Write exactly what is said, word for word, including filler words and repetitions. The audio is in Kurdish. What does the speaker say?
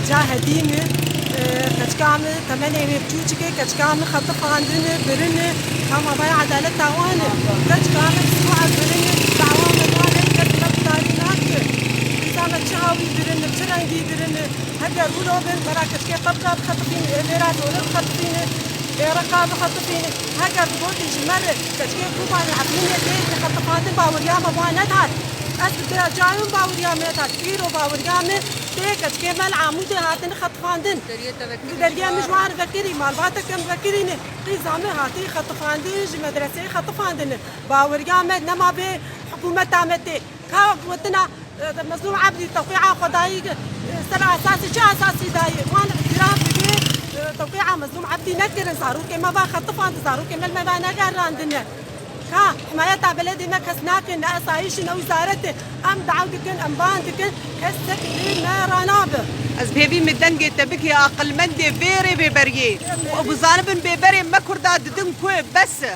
Ca hedî min, e, keçika min temenê wê biçûçik e, keçika min xetifandin, birin, ka mavaya edaleta wan e. Keçika min sîwa birin, dawa min wan e, kes me gudarî nake. Dîsa me çi hawî birin, çi rengî birin, heger wilo bin, bera keçikê qebqa bixetifînin, ê bêra dole bixetifînin, ê reqa bixetifînin. Heger digotî ji me re keçikê Kobanê Efrînê tê, tê xetifandin, baweriya me wan nedihat. Ez bi dira cayûn baweriya me nedihat. Îro baweriya me tê keçikê me li Amûdê hatine xetifandin. Li deriyê min ji wan re vekirî, malbateke min vekirî ne. Qîza min hatî xetifandin, ji medreseyê xetifandin. Baweriya me nema bê hikûmeta me tê. Ka gotina, e, Mezlûm Ebdî tewqîa Xwedayî, e, ser esasî çi esasî dayî? Wan îtiraf bike, e, tewqîa Mezlûm Ebdî nekirin, zarokê me va xetifandin, zarokê me li me va negerandine. Ka himayeta beledê me kes nakin, ne esayîşî ne wizarete. Em daw dikin, em ban dikin, kes ser li me ranabe. Ez bi hêvî me dengê te bike aqilmendê vê rê vê beriyê. Û bizanibin bê berê me Kurda didin ku bes e.